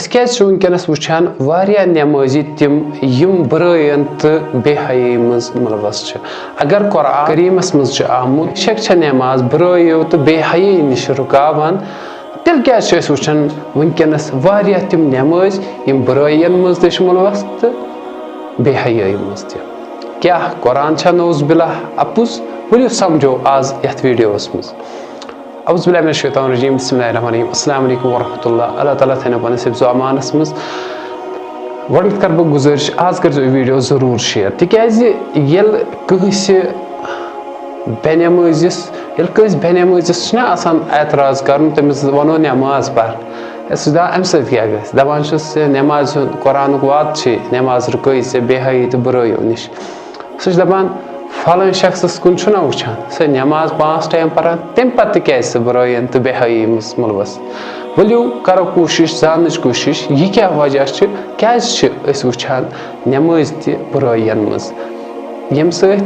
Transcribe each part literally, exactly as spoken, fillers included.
أسۍ کیٛازِ چھِ وٕنکیٚنَس وٕچھان واریاہ نٮ۪مٲزی تِم، یِم بُرٲیَن تہٕ بے حیٲیی منٛز مُلوث چھِ؟ اگر قرآن کریٖمَس منٛز چھُ آمُت، بے شک چھےٚ نٮ۪ماز بُرٲیو تہٕ بے حیٲیی نِش رُکاوان، تیٚلہِ کیٛازِ چھِ أسۍ وٕچھان وٕنکیٚنَس واریاہ تِم نٮ۪مٲزۍ، یِم بُرٲیَن منٛز تہِ چھِ مُلوث تہٕ بے حیٲیی منٛز تہِ؟ کیٛاہ قرآن چھا نعوذ باللہ اَپُز؟ ؤلِو سَمجھو آز یَتھ ویٖڈیوَس منٛز۔ اعوذ باللہ من الشیطان الرجیم، بسم اللہ الرحمن الرحیم، السلام علیکم ورحمۃ اللہ، اللہ تعالیٰ تھٲینو پننِس حفظ و امانس منٛز۔ گۄڈٕنٮ۪تھ کرٕ بہٕ گُزٲرِش، آز کٔرۍزیو یہِ ویٖڈیو ضروٗر شیئر، تِکیٛازِ ییٚلہِ کٲنٛسہِ بے نٮ۪مٲزِس، ییٚلہِ کٲنٛسہِ بے نٮ۪مٲزِس چھُنہ آسان اعتراض کرُن، تٔمِس ونو نٮ۪ماز پر، ہے، سُہ چھُ دپان، امہِ سۭتۍ کیٛاہ گژھِ؟ دپان چھُس، ہے، نٮ۪مازِ ہُنٛد، قرآنُک وعدٕ چھُ، نٮ۪ماز رُکٲیِو ژےٚ بے حیٲیی تہٕ بُرٲیو نِش۔ سُہ چھُ دَپان، فلٲنۍ شخصَس کُن چھُنہ وٕچھان، سُہ نٮ۪ماز پانٛژھ ٹایم پَران، تَمہِ پَتہٕ تہِ کیٛازِ سُہ بُرٲیی تہٕ بے حیٲیی منٛز مُلوث؟ ؤلِو کَرو کوٗشِش، زاننٕچ کوٗشِش، یہِ کیٛاہ وجہ چھُ، کیٛازِ چھِ أسۍ وٕچھان نٮ۪مٲزۍ تہِ بُرٲیَن منٛز، ییٚمہِ سۭتۍ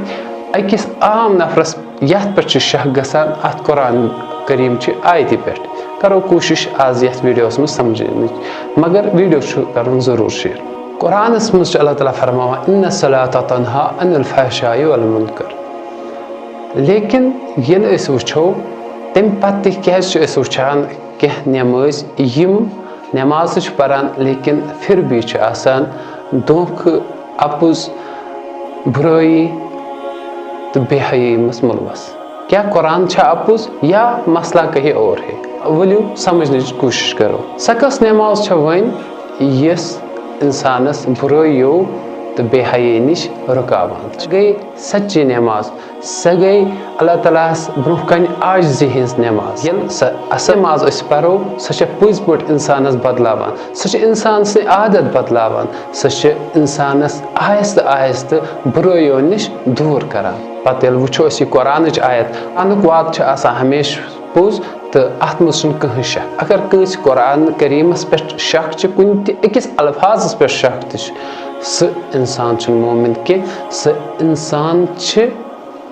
أکِس عام نفرَس یَتھ پٮ۪ٹھ چھُ شک گژھان، اَتھ قرآن کریٖم چہِ آیتہِ پٮ۪ٹھ۔ کَرو کوٗشِش آز یَتھ ویٖڈیوَس منٛز سَمجھنٕچ، مگر ویٖڈیو چھُ کَرُن ضروٗر شیئر۔ قرآنَس منٛز چھُ اللہ تعالیٰ فرماوان، "ان الصلاۃ تنہا عن الفحشاء والمنکر۔" لیکن ییٚلہِ أسۍ وٕچھو، تَمہِ پَتہٕ تہِ کیٛازِ چھِ أسۍ وٕچھان کینٛہہ نٮ۪مٲزۍ، یِم نٮ۪ماز تہِ چھِ پَران، لیکن پھر بھی چھِ آسان دھوکہٕ، اَپُز، بُرٲیی تہٕ بے حیٲیی منٛز مُلوث؟ کیٛاہ قرآن چھا اَپُز یا مسئلہ کہیں اور ہے؟ ؤلِو سَمجھنٕچ کوٗشِش کَرو۔ سۄ کۄس نٮ۪ماز چھےٚ وۄنۍ، یۄس اِنسانَس بُرٲیو تہٕ بے حیٲیی نِش رُکاوان چھِ؟ گٔے سچی نٮ۪ماز، سۄ گٔے اللہ تعالیٰ ہَس برٛونٛہہ کَنہِ عاجزی ہٕنٛز نٮ۪ماز۔ ییٚلہِ سۄ اَصٕل نٮ۪ماز أسۍ پَرو، سۄ چھےٚ پٔزۍ پٲٹھۍ اِنسانَس بدلاوان، سۄ چھِ اِنسان سٕنٛز عادت بدلاوان، سۄ چھِ اِنسانَس آہستہٕ آہستہٕ بُرٲیو نِش دوٗر کَران۔ پَتہٕ ییٚلہِ وٕچھو أسۍ یہِ قرآنٕچ آیت، اَنُک وعدٕ چھُ آسان ہمیشہِ پوٚز، تہٕ اَتھ منٛز چھُنہٕ کٕہٕنۍ شک۔ اگر کٲنٛسہِ قرآن کریٖمَس پٮ۪ٹھ شک چھِ، کُنہِ تہِ أکِس الفاظَس پٮ۪ٹھ شک تہِ چھِ، سُہ اِنسان چھُنہٕ مومِن کینٛہہ، سُہ اِنسان چھِ،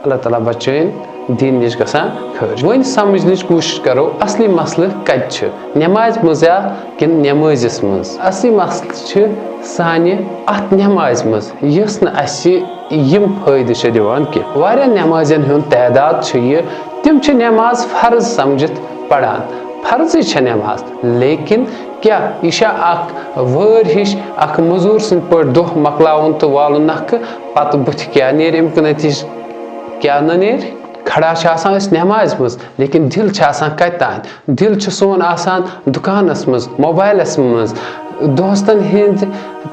اللہ تعالیٰ بچٲیِن، دیٖن نِش گژھان خٲرج۔ وۄنۍ سَمجھنٕچ کوٗشِش کَرو، اَصلی مسلہٕ کَتہِ چھِ؟ نٮ۪مازِ منٛز یا کِنہٕ نٮ۪مٲزِس منٛز؟ اَصلی مسلہٕ چھِ سانہِ اَتھ نٮ۪مازِ منٛز، یۄس نہٕ اَسہِ یِم فٲیدٕ چھِ دِوان کینٛہہ۔ واریاہ نٮ۪مازٮ۪ن ہُنٛد تعداد چھُ یہِ، تِم چھِ نٮ۪ماز فرض سَمجھِتھ پَران۔ فرضٕے چھےٚ نٮ۪ماز، لیکن کیٛاہ یہِ چھا اَکھ وٲرۍ ہِش، اَکھ مٔزوٗر سٕنٛدۍ پٲٹھۍ دۄہ مۄکلاوُن تہٕ والُن نَکھٕ، پَتہٕ بُتھِ کیٛاہ نیرِ، اَمہِ کُن نتیٖجہٕ کیٛاہ نہٕ نیرِ؟ کھڑا چھِ آسان أسۍ نٮ۪مازِ منٛز، لیکن دِل چھِ آسان کَتہِ تام؟ دِل چھُ سون آسان دُکانَس منٛز، موبایلَس منٛز، دوستَن ہِنٛدِ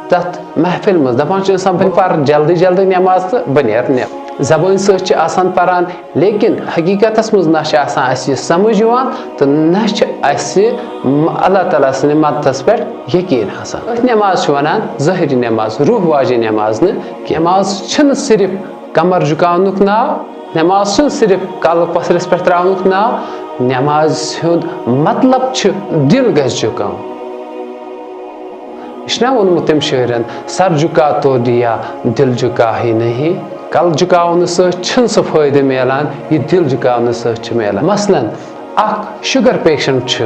تَتھ محفِل منٛز۔ دَپان چھُ اِنسان، "بہٕ پَرٕ جلدی جلدی نٮ۪ماز تہٕ بہٕ نیرٕ نٮ۪بر۔" زبٲنۍ سۭتۍ چھِ آسان پَران، لیکن حقیٖقتَس منٛز نہ چھِ آسان اَسہِ یہِ سَمٕجھ یِوان تہٕ نہ چھِ اَسہِ م-، اللہ تعالیٰ سٕنٛدِ مدتَس پٮ۪ٹھ یقیٖن آسان۔ أتھۍ نٮ۪ماز چھِ وَنان ظٲہِری نٮ۪ماز، روح واجہِ نٮ۪ماز نہٕ کینٛہہ۔ نٮ۪ماز چھِنہٕ صرف کمر جُکاونُک ناو، نٮ۪ماز چھُنہٕ صرف کلہٕ پتھرِس پٮ۪ٹھ تراونُک ناو، نٮ۪مازِ ہُنٛد مطلب چھُ دِل گژھِ جُکاوُن۔ یہِ چھُنہ ووٚنمُت تٔمۍ شٲعرن، "سر جُکا تو دیا، دل جُکا ہی نہیں۔" کلہٕ جُکاونہٕ سۭتۍ چھُنہٕ سُہ فٲیدٕ میلان، یہِ دِل جُکاونہٕ سۭتۍ چھُ میلان۔ مثلاً، اکھ شُگر پیشنٹ چھُ،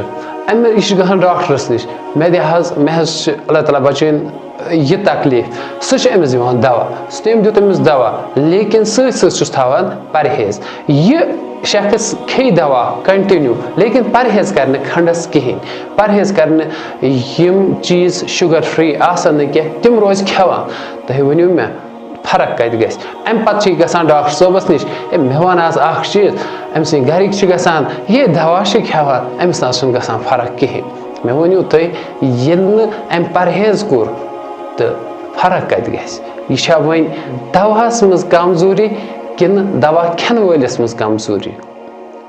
أمِس، یہِ چھُ گژھان ڈاکٹرس نِش، "مےٚ دِ حظ، مےٚ حظ چھُ، اللہ تعالیٰ بچٲیِن، یہِ تکلیٖف۔" سُہ چھُ أمِس دِوان دوا، سُہ، تٔمۍ دیُت أمِس دوا، لیکن سۭتۍ سۭتۍ چھُس تھاوان پرہیز۔ یہِ شخص کھیٚیہِ دوا continue، لیکن پرہیز کرِ نہٕ کھنڈس کِہینۍ، پرہیز کرِ نہٕ یِم چیٖز شُگر free آسن نہٕ کینٛہہ، تِم روزِ کھٮ۪وان۔ تُہۍ ؤنِو مےٚ، فرق کتہِ گژھِ؟ امہِ پتہٕ چھِ یہِ گژھان ڈاکٹر صٲبس نِش، "ہے، مےٚ وَن آز اکھ چیٖز، أمۍ سٕنٛدۍ گرِکۍ چھِ گژھان، یے دوا چھِ کھٮ۪وان، أمِس نہ حظ چھُنہٕ گژھان فرق کِہینۍ۔" مےٚ ؤنِو تُہۍ، ییٚلہِ نہٕ أمۍ پرہیز کوٚر، تہٕ فرق کتہِ گژھِ؟ یہِ چھا وۄنۍ دواہس منٛز کمزوری کِنہٕ دوا کھٮ۪ن وٲلِس منٛز کمزوری؟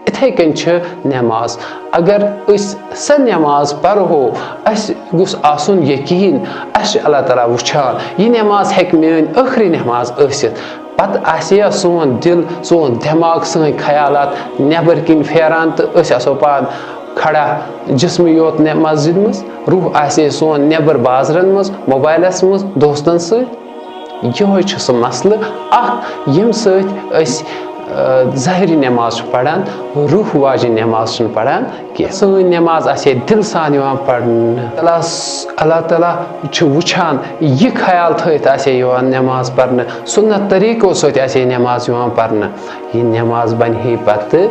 اِتھے کٔنۍ چھِ نٮ۪ماز۔ اگر أسۍ سۄ نٮ۪ماز پرہو، اَسہِ گوٚژھ آسُن یقیٖن، اَسہِ چھُ اللہ تعالیٰ وٕچھان۔ یہِ نٮ۪ماز ہیٚکہِ میٲنۍ ٲخری نٮ۪ماز ٲسِتھ۔ پتہٕ آسہِ یا سون دِل، سون دٮ۪ماغ، سٲنۍ خیالات نٮ۪بر کِنۍ پھیران تہٕ أسۍ آسو پانہٕ کھڑا، جسمٕے یوت نٮ۪-، مسجد منٛز، روح آسہِ ہے سون نٮ۪بر بازرن منٛز، موبایلس منٛز، دوستن سۭتۍ۔ یِہوٚے چھُ سُہ مسلہٕ اکھ، ییٚمہِ سۭتۍ أسۍ ظٲہری نماز چھُ پران، روح واجِنۍ نماز چھُنہٕ پران کینٛہہ۔ سٲنۍ نماز آسہِ ہے دِل سان یِوان پرنہٕ۔ اللہ تعالیٰ ہس، اللہ تعالیٰ چھُ وٕچھان یہِ خیال تھٲیِتھ آسہِ ہے یِوان نماز پرنہٕ، سُنت طریٖقو سۭتۍ آسہِ ہے نماز یِوان پرنہٕ۔ یہِ نماز بنہِ ہے پتہٕ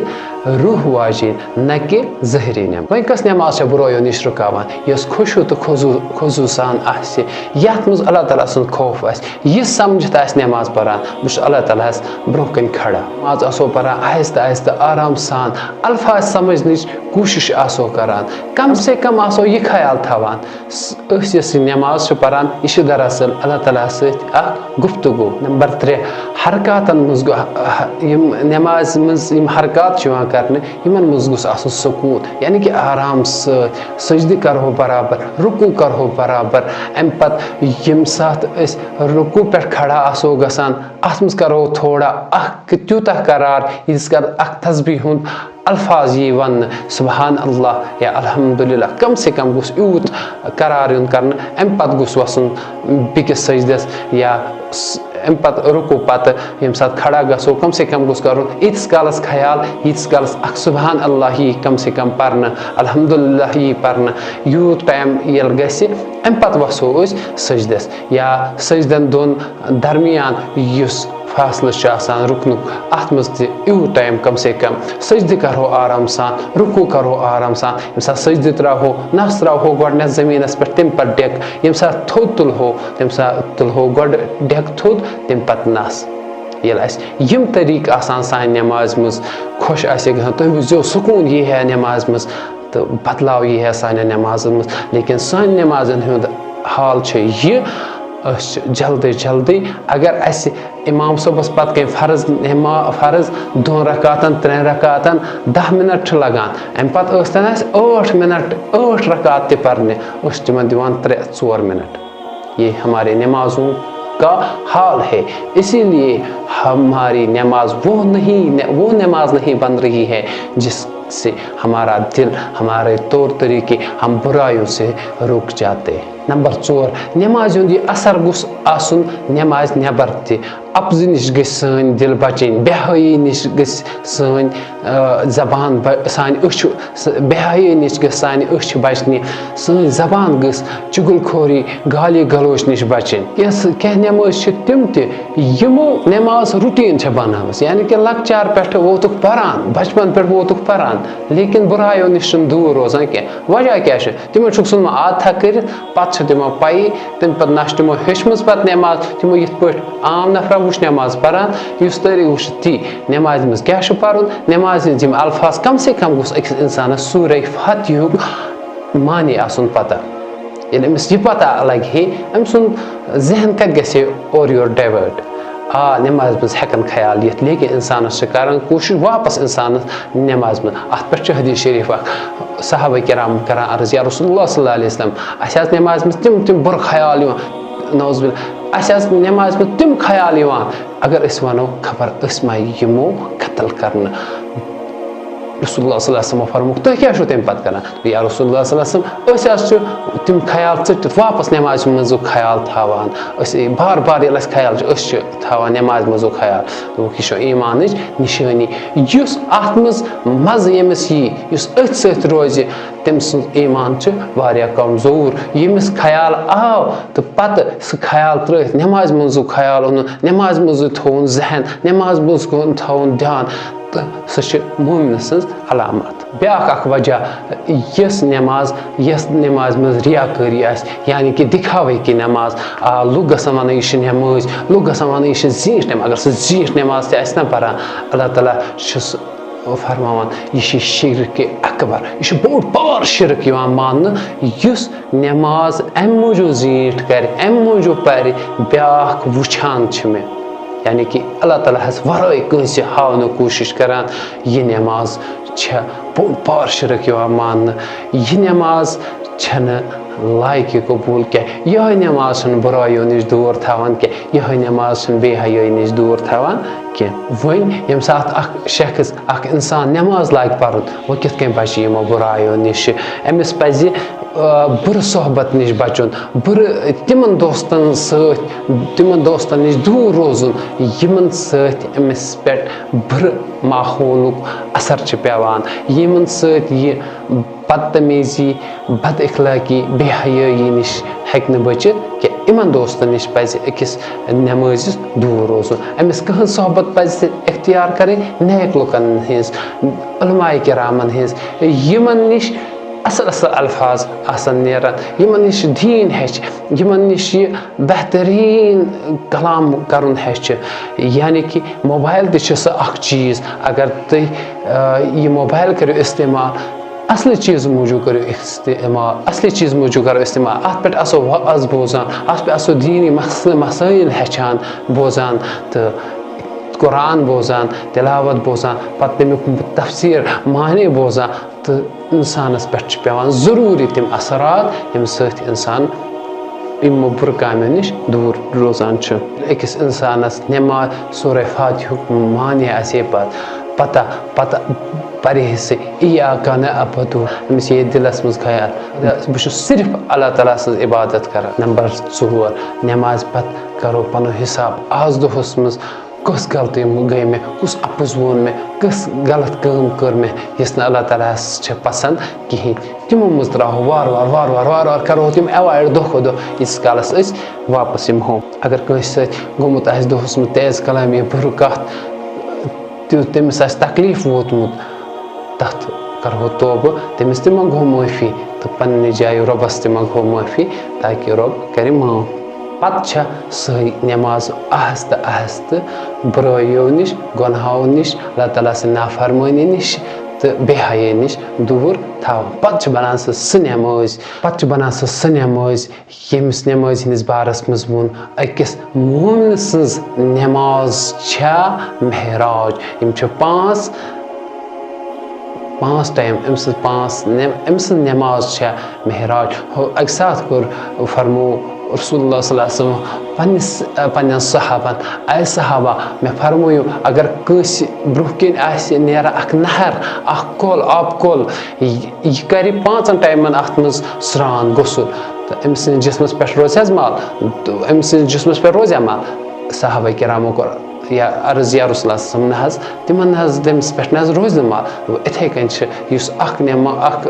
روح واجِنۍ، نہ کہِ ظٲہری نماز۔ وۄنۍ کۄس نماز چھےٚ بُرٲیو نِش رُکاوان؟ یۄس خشوع تہٕ خضوع، خضوع سان آسہِ، یتھ منٛز اللہ تعالیٰ سُنٛد خوف آسہِ، یہِ سمجھِتھ آسہِ نماز پران، بہٕ چھُس اللہ تعالیٰ ہس برونٛہہ کنہِ کھڑا۔ نماز آسو پران آہستہٕ آہستہٕ، آرام سان، الفاظ سمجھنٕچ کوٗشش آسو کران، کم سے کم آسو یہِ خیال تھاوان، س-، أسۍ یۄس یہِ نماز چھِ پران، یہِ چھِ دراصل اللہ تعالیٰ ہس سۭتۍ اکھ گفتگو۔ نمبر ترٛےٚ، حرکاتن منٛز گو-، ہ-، ہ-، یِم نمازِ منٛز یِم حرکات چھِ یِوان کرنہٕ، یِمن منٛز گوٚژھ آسُن سکوٗن، یعنی کہِ آرام سۭتۍ۔ سجدٕ کرہو برابر، رکوع کرہو برابر۔ امہِ پتہٕ ییٚمہِ ساتہٕ أسۍ رکوع پٮ۪ٹھ کھڑا آسو گژھان، اتھ منٛز کرو تھوڑا اکھ تیوٗتاہ قرار، ییٖتِس کالس اکھ تسبیح ہُنٛد الفاظ یی وننہٕ، سبحان اللہ یا الحمدللہ۔ کم سے کم گوٚژھ یوٗت قرار یُن کرنہٕ۔ امہِ پتہٕ گوٚژھ وسُن بیٚکِس سجدس یا س-، امہِ پتہٕ رکوع پتہٕ ییٚمہِ ساتہٕ کھڑا گژھو، کم سے کم گوٚژھ کرُن ییٖتِس کالس خیال، ییٖتِس کالس اکھ سبحان اللہ یی کم سے کم پرنہٕ، الحمدللہ یی پرنہٕ۔ یوٗت ٹایم ییٚلہِ گژھِ، امہِ پتہٕ وسو أسۍ سجدس یا سجدن دۄن درمیان یُس فاصلہٕ چھُ آسان رُکنُک، اتھ منٛز تہِ یوٗت ٹایم کم سے کم۔ سجدٕ کرہو آرام سان، رکوع کرہو آرام سان۔ ییٚمہِ ساتہٕ سجدٕ تراوہو، نس تراوہو گۄڈٕنیتھ زٔمیٖنس پٮ۪ٹھ، تمہِ پتہٕ ڈیک۔ ییٚمہِ ساتہٕ تھوٚد تُلہو، تمہِ ساتہٕ تُلہو گۄڈٕ ڈیک تھوٚد، تمہِ پتہٕ نس۔ ییٚلہِ اسہِ یِم طریٖقہٕ آسان سانہِ نمازِ منٛز خۄش آسہِ گژھان، تُہۍ وٕچھزیو سکوٗن یی ہے نمازِ منٛز۔ تہٕ بدلاو یی ہے سانٮ۪ن نٮ۪مازن منٛز۔ لیکن سانہِ نٮ۪مازن ہُنٛد حال چھُ یہِ، أسۍ چھِ جلدی جلدی، اگر اسہِ امام صٲبس پتہٕ کنہِ فرض نٮ۪ما-، فرض دۄن رکعتن، ترٛٮ۪ن رکعتن دَہ منٹ چھِ لگان، امہِ پتہٕ ٲسۍ تن اسہِ ٲٹھ منٹ، ٲٹھ رکعت تہِ پرنہِ، أسۍ چھِ تِمن دِوان ترٛےٚ ژور منٹ۔ یہ ہمارے نمازوں کا حال ہے۔ اسی لیے ہماری نماز وہ نہیں، وہ نماز نہیں بن رہی ہے جس سے ہمارا دل، ہمارے طور طریقے، ہم برائیوں سے رک جاتے ہیں۔ نمبر ژور، نمازِ ہُنٛد یہِ اثر گوٚژھ آسُن نمازِ نٮ۪بر تہِ۔ اپزٕ نِش گٔژھۍ سٲنۍ دِل بچٕنۍ، بے حٲیی نِش گٔژھۍ سٲنۍ، آ، زبان ب-، سانہِ أچھ، س-، بے حٲیی نِش گٔژھ سانہِ أچھ بچنہِ، سٲنۍ زبان گٔژھ چُغل خوری، گالی گلوچ نِش بچٕنۍ۔ کینٛہہ س-، کینٛہہ نمٲزۍ چھِ تِم تہِ، یِمو نماز routine چھےٚ بنٲومٕژ، یعنی کہِ لۄکچار پٮ۪ٹھٕ ووتُکھ پران، بچپن پٮ۪ٹھ ووتُکھ پران، لیکن بُرایو نِش چھُنہٕ دوٗر روزان کینٛہہ۔ وجہ کیٛاہ چھُ؟ تِمو چھُکھ ژھُنمُت عادتھا کٔرِتھ، پتہٕ چھِ تِمو پَیی، تَمہِ پَتہٕ نہ چھِ تِمو ہیٚچھمٕژ پَتہٕ نٮ۪ماز، تِمو یِتھ پٲٹھۍ عام نفرا وٕچھ نٮ۪ماز پَران، یُس طریٖقہٕ وٕچھ تی نٮ۪مازِ منٛز کیٛاہ چھُ پَرُن، نٮ۪مازِ ہِنٛدۍ یِم الفاظ، کم سے کم گوٚژھ أکِس اِنسانَس سورہ فاتحہُک معنی آسُن پَتہ۔ ییٚلہِ أمِس یہِ پَتہ لَگہِ ہے، أمۍ سُنٛد ذہن کَتہِ گژھِ ہے اورٕ یورٕ divert۔ آ، نٮ۪مازِ منٛز ہٮ۪کَن خیال یِتھ، لیکن اِنسانَس چھِ کَران کوٗشِش واپَس اِنسانَس نٮ۪مازِ منٛز۔ اَتھ پٮ۪ٹھ چھُ حدیث شریٖف اَکھ، صحابہ کرام کران عرض، یا رسول اللہ صلی اللہ علیہ وسلم، اسہِ آسہٕ نمازِ منٛز تِم تِم بُرٕ خیال یِوان، نعوذ باللہ، اسہِ آسہٕ نمازِ منٛز تِم خیال یِوان، اگر أسۍ ونو خبر أسۍ ما یِمو قتل کرنہٕ۔ رسول اللہ صلی اللہ علیہ وسلم فرمووُکھ، تُہۍ کیٛاہ چھِو تَمہِ پتہٕ کران؟ یا رسول اللہ صلی اللہ علیہ وسلم، أسۍ حظ چھِ تِم خیال ژٔٹِتھ واپس نمازِ منٛزُک خیال تھاوان۔ أسۍ بار بار ییٚلہِ اَسہِ خیال چھُ، أسۍ چھِ تھاوان نمازِ منٛزُک خیال۔ دوٚپُکھ، یہِ چھُ ایٖمانٕچ نِشٲنی۔ یُس اَتھ منٛز مَزٕ ییٚمِس یی، یُس أتھۍ سۭتۍ روزِ، تٔمۍ سُنٛد ایٖمان چھُ واریاہ کمزور۔ ییٚمِس خیال آو تہٕ پتہٕ سُہ خیال ترٛٲوِتھ نٮ۪مازِ منٛزُک خیال اوٚنُن، نٮ۪مازِ منٛزٕے تھووُن ذہن، نٮ۪مازِ منٛز کُن تھاوُن دھیان، تہٕ سُہ چھُ مومنہٕ سٕنٛز علامت۔ بیٛاکھ اکھ وجہ، یۄس نٮ۪ماز، یۄس نٮ۪مازِ منٛز ریاکٲری آسہِ، یعنی کہِ دِکھاوے کی نٮ۪ماز، آ، لُکھ گژھن وَنٕنۍ، یہِ چھِ نٮ۪مٲز، لُکھ گژھن وَنٕنۍ، یہِ چھِ زیٖٹھ نٮ۪ماز۔ اگر سُہ زیٖٹھ نٮ۪ماز تہِ آسہِ نہ پَران، اللہ تعالیٰ چھُ سُہ فرماوان، یہِ چھِ شرکِ اکبر، یہِ چھُ بوٚڑ بار شرک یِوان ماننہٕ، یُس نٮ۪ماز اَمہِ موٗجوٗب زیٖٹھ کَرِ، اَمہِ موٗجوٗب پَرِ، بیٛاکھ وٕچھان چھِ مےٚ۔ یعنی کہِ اللہ تعالیٰ ہَس وَرٲے کٲنٛسہِ ہاونہٕ کوٗشِش کَران، یہِ نٮ۪ماز چھےٚ بوٚڑ بار شرک یِوان ماننہٕ۔ یہِ نٮ۪ماز چھَنہٕ لایقہِ قبوٗل کینٛہہ۔ یِہوٚے نٮ۪ماز چھَنہٕ بُرایو نِش دوٗر تھاوان کینٛہہ۔ یِہوٚے نٮ۪ماز چھَنہٕ بے حیٲیی نِش دوٗر تھاوان کینٛہہ۔ وۄنۍ ییٚمہِ ساتہٕ اَکھ شخص، اَکھ اِنسان نٮ۪ماز لاگہِ پَرُن، وۄنۍ کِتھ کٔنۍ بَچہِ یِمو بُرایو نِش؟ أمِس پَزِ آ، بُرٕ صحبت نِش بچُن، بُرٕ تِمن دوستن سۭتۍ، تِمن دوستن نِش دوٗر روزُن، یِمن سۭتۍ أمِس پٮ۪ٹھ بُرٕ ماحولُک اثر چھُ پٮ۪وان، یِمن سۭتۍ یہِ بدتمیزی، بد اخلٲقی، بے حیٲیی نِش ہیٚکہِ نہٕ بٔچِتھ کینٛہہ۔ یِمن دوستن نِش پزِ أکِس نمٲزِس دوٗر روزُن۔ أمِس کٕہٕنٛز صحبت پزِ اختیار کرٕنۍ؟ نیک لُکن ہٕنٛز، علماء کرامن ہٕنٛز، یِمن نِش اصل اصل الفاظ آسن نیران، یِمن نِش دیٖن ہیٚچھِ، یِمن نِش یہِ بہتریٖن کلام کرُن ہیٚچھِ۔ یعنی کہِ موبایل تہِ چھُ سُہ اکھ چیٖز، اگر تُہۍ، آ، یہِ موبایل کٔرِو استعمال، اصلہِ چیٖزٕ موٗجوٗب کٔرِو استعمال، اصلہِ چیٖزٕ موٗجوٗب کرو استعمال۔ اتھ پٮ۪ٹھ آسو وعظ بوزان، اتھ پٮ۪ٹھ آسو دیٖنی مسلہٕ مسٲیل ہیٚچھان، بوزان تہٕ قرآن بوزان، تلاوت بوزان، پتہٕ تمیُک تفسیٖر، معنی بوزان، تہٕ انسانس پٮ۪ٹھ چھِ پٮ۪وان ضروٗری تِم اثرات، ییٚمہِ سۭتۍ انسان یِمو بُرٕ کامیو نِش دوٗر روزان چھُ۔ أکِس انسانس نٮ۪ماز، سورہ فاتحہُک معنی آسہِ ہے پتہٕ پتہ، پتہ پرِ ہے سُہ، "ایاک نعبد"، أمِس یی دِلس منٛز خیال، "بہٕ چھُس صرف اللہ تعالیٰ سٕنٛز عبادت کران۔" نمبر ژور، نٮ۪مازِ پتہٕ کرو پنُن حساب، آز دۄہس منٛز کۄس غلطی گٔے مےٚ، کُس اَپُز ووٚن مےٚ، کۄس غلط کٲم کٔر مےٚ، یۄس نہٕ اللہ تعالیٰ ہَس چھےٚ پسنٛد کِہیٖنۍ۔ تِمو منٛز ترٛاوہو وارٕ وارٕ، وارٕ وارٕ، وارٕ وارٕ کَرہو تِم avoid دۄہ کھۄتہٕ دۄہ، ییٖتِس کالَس أسۍ واپَس یِمہو۔ اگر کٲنٛسہِ سۭتۍ گوٚمُت آسہِ دۄہَس منٛز تیز کلامی، بُرٕ کَتھ، تہِ-، تٔمِس آسہِ تکلیٖف ووتمُت، تَتھ کَرہو توبہٕ، تٔمِس تہِ منٛگہو معٲفی تہٕ پنٛنہِ جایہِ رۄبَس تہِ منٛگہو معٲفی، تاکہِ رۄب کَرِ معاف۔ پتہٕ چھےٚ سۄے نٮ۪ماز آہستہٕ آہستہٕ بُرٲیو نِش، گۄناہو نِش، اللہ تعالیٰ سٕنٛدِ نافرمٲنی نِش تہٕ بے حیٲیی نِش دوٗر تھاوان۔ پتہٕ چھِ بنان سۄ سۄ نٮ۪مٲز، پتہٕ چھِ بنان سۄ سۄ نٮ۪مٲز، ییٚمِس نٮ۪مٲزِ ہٕنٛدِس بارس منٛز ووٚن، أکِس مومنہٕ سٕنٛز نٮ۪ماز چھےٚ معراج۔ یِم چھِ پانٛژھ پانٛژھ ٹایم أمۍ سٕنٛز پانٛژھ نٮ۪م-، أمۍ سٕنٛز نٮ۪ماز چھےٚ معراج۔ ہُہ اَکہِ ساتہٕ کوٚر، فرموو رسول اللہ صلی اللہ علیہ وسلم پنٛنِس، پنٛنٮ۪ن صحابن، "اے صحابہ، مےٚ فرمٲیِو، اگر کٲنٛسہِ برٛونٛہہ کِنۍ آسہِ نیران اکھ نہر، اکھ کۄل، آبہٕ کۄل، یہِ، یہِ کرِ پانٛژن ٹایمن اتھ منٛز سرٛان، غسل، تہٕ أمۍ سٕنٛدِس جسمس پٮ۪ٹھ روزِ حظ مل؟" تہٕ أمۍ سٕنٛدِس جسمس پٮ۪ٹھ روزِ مل؟ صحابہ کرامو کوٚر یا عرض، "یا رسول اللہ صلی اللہ علیہ وسلم، نہ حظ، تِمن نہ حظ، تٔمِس پٮ۪ٹھ نہ حظ روزِ نہٕ مل۔" گوٚو، اِتھَے کٔنۍ چھِ یُس اکھ نٮ۪ما-، اکھ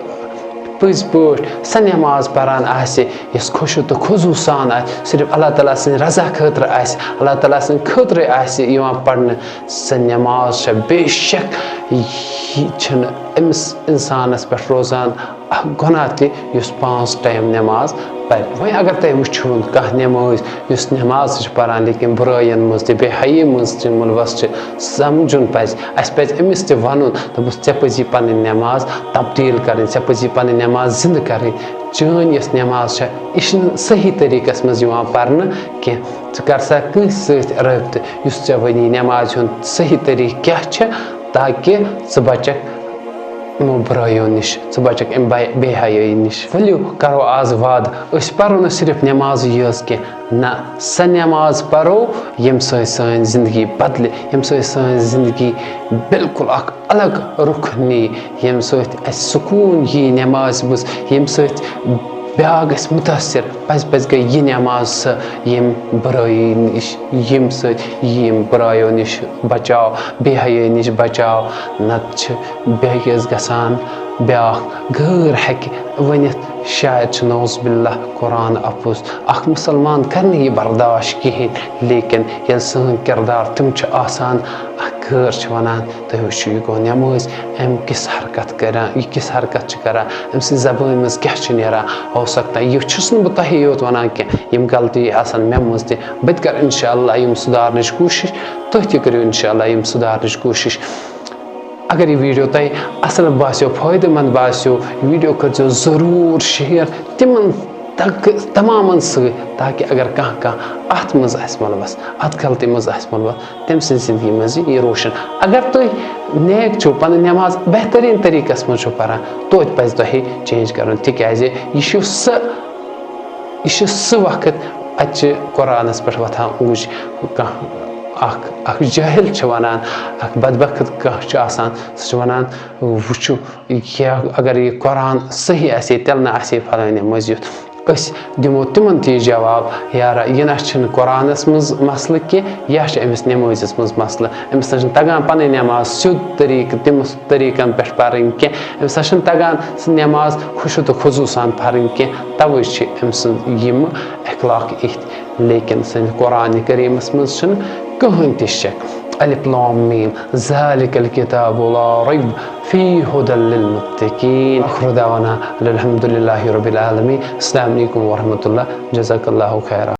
پٔزۍ پٲٹھۍ سۄ نٮ۪ماز پران آسہِ، یۄس خشوع تہٕ خضوع سان آسہِ، صرف اللہ تعالیٰ سٕنٛدِ رضا خٲطرٕ آسہِ، اللہ تعالیٰ سٕنٛدِ خٲطرَے آسہِ یِوان پرنہٕ، سۄ نٮ۪ماز چھےٚ بے شک، یہِ چھِنہٕ أمِس اِنسانَس پٮ۪ٹھ روزان اکھ گۄناہ تہِ، یُس پانٛژھ ٹایم نٮ۪ماز پرِ۔ وۄنۍ اگر تۄہہِ وٕچھِو کانٛہہ نٮ۪مٲزۍ، یُس نٮ۪ماز تہِ چھُ پران، لیکن بُرٲیَن منٛز تہِ، بے حیی منٛز تہِ مُلوث چھِ، سمجھُن پزِ، اَسہِ پزِ أمِس تہِ وَنُن، دوٚپُس، "ژےٚ پزی پنٕنۍ نٮ۪ماز تبدیٖل کرٕنۍ، ژےٚ پزی پنٕنۍ نٮ۪ماز زِندٕ کرٕنۍ۔ چٲنۍ یۄس نٮ۪ماز چھےٚ، یہِ چھِنہٕ صحیح طریٖقس منٛز یِوان پرنہٕ کینٛہہ۔ ژٕ کر سا کٲنٛسہِ سۭتۍ رٲبطہٕ، یُس ژےٚ ونی نٮ۪مازِ ہُنٛد صحیح طریٖقہٕ کیٛاہ چھِ، تاکہِ ژٕ بچکھ یِمو بُرٲیو نِش، ژٕ بچکھ اَمہِ بے-، بے حیٲیی نِش۔" ؤلِو کرو آز وعدٕ، أسۍ پرو نہٕ صرف نٮ۪مازٕے یٲژ کینٛہہ، نہ، سۄ نٮ۪ماز پرو، ییٚمہِ سۭتۍ سٲنۍ زندگی بدلہِ، ییٚمہِ سۭتۍ سٲنۍ زندگی بالکل اکھ الگ رُخ نی، ییٚمہِ سۭتۍ اَسہِ سکوٗن یی نٮ۪مازِ منٛز، ییٚمہِ سۭتۍ بیٛاکھ گژھِ مُتٲثِر۔ پزِ پزِ گٔے یہِ نٮ۪ماز سۄ، ییٚمہِ بُرٲیی نِش، ییٚمہِ سۭتۍ یِم بُرایو نِش بچاو، بے حیٲیی نِش بچاو، نتہٕ چھِ بیٚیِس گژھان بیٛاکھ غٲر ہیٚکہِ ؤنِتھ، شاید چھُ نعوذ باللہ قرآن اَپُز۔ اکھ مُسلمان کرِ نہٕ یہِ برداشت کِہیٖنۍ، لیکن ییٚلہِ سٲنۍ کردار تِم چھِ آسان، اکھ غٲر چھِ ونان، تُہۍ وٕچھِو، یہِ گوٚو نٮ۪مٲزۍ، أمۍ کِژھ حرکت کران، یہِ کِژھ حرکت چھِ کران، أمۍ سٕنٛزِ زبٲنۍ منٛز کیٛاہ چھُ نیران؟ ہو سکتا ہے، یہِ چھُس نہٕ بہٕ تۄہے یوت ونان کینٛہہ، یِم غلطی آسن مےٚ منٛز تہِ، بہٕ تہِ کرٕ انشاءاللہ یِم سُدھارنٕچ کوٗشِش، تُہۍ تہِ کٔرِو انشاءاللہ یِم سُدھارنٕچ کوٗشِش۔ اگر یہِ ویٖڈیو تۄہہِ اصل باسیو، فٲیدٕ مند باسیو، یہِ ویٖڈیو کٔرۍزیو ضروٗر share تِمن تک-، تمامن سۭتۍ، تاکہِ اگر کانٛہہ، کانٛہہ اتھ منٛز آسہِ مُلوث، اتھ غلطی منٛز آسہِ مُلوث، تٔمۍ سٕنٛزِ زندگی منٛز یی یہِ روشن۔ اگر تُہۍ نیک چھِو، پنٕنۍ نٮ۪ماز بہتریٖن طریٖقس منٛز چھِو پران، توتہِ پزِ تۄہہِ change کرُن، تِکیازِ یہِ چھُ سُہ، یہِ چھُ سُہ وقت، اتہِ چھِ قرآنس پٮ۪ٹھ وۄتھان اوٚنٛگٕج کانٛہہ۔ اکھ اکھ جٲہِل چھِ وَنان، اکھ بدبخت کانٛہہ چھُ آسان، سُہ چھُ وَنان، وٕچھِو، یہِ اگر یہِ قرآن صحیح آسہِ ہے، تیٚلہِ نہ آسہِ ہے فلٲنہِ مٔنٛزۍ یُتھ۔ أسۍ دِمو تِمن تہِ یہِ جواب، یارا، یہِ نہ چھُنہٕ قرآنس منٛز مسلہٕ کینٛہہ، یا چھُ أمِس نٮ۪مٲزِس منٛز مسلہٕ۔ أمِس نہ چھُنہٕ تگان پنٕنۍ نٮ۪ماز سیوٚد طریٖقہٕ، تِم طریٖقن پٮ۪ٹھ پرٕنۍ کینٛہہ، أمِس نہ چھُنہٕ تگان سُہ نٮ۪ماز خشوع تہٕ خضوع سان پرٕنۍ کینٛہہ، توے چھِ أمۍ سٕنٛز یِم اخلاق یِتھۍ۔ لیکن سٲنِس قرآن کریٖمس منٛز چھُنہٕ کٕہٕنۍ تہِ شک۔ الف لام میم، ذالک الکتاب لا ریب فیہ ہدی للمتقین۔ آخر دعوانا الحمد للہ رب العالمین۔ السلام علیکم ورحمۃ اللہ۔ جزاک اللہ خیرا۔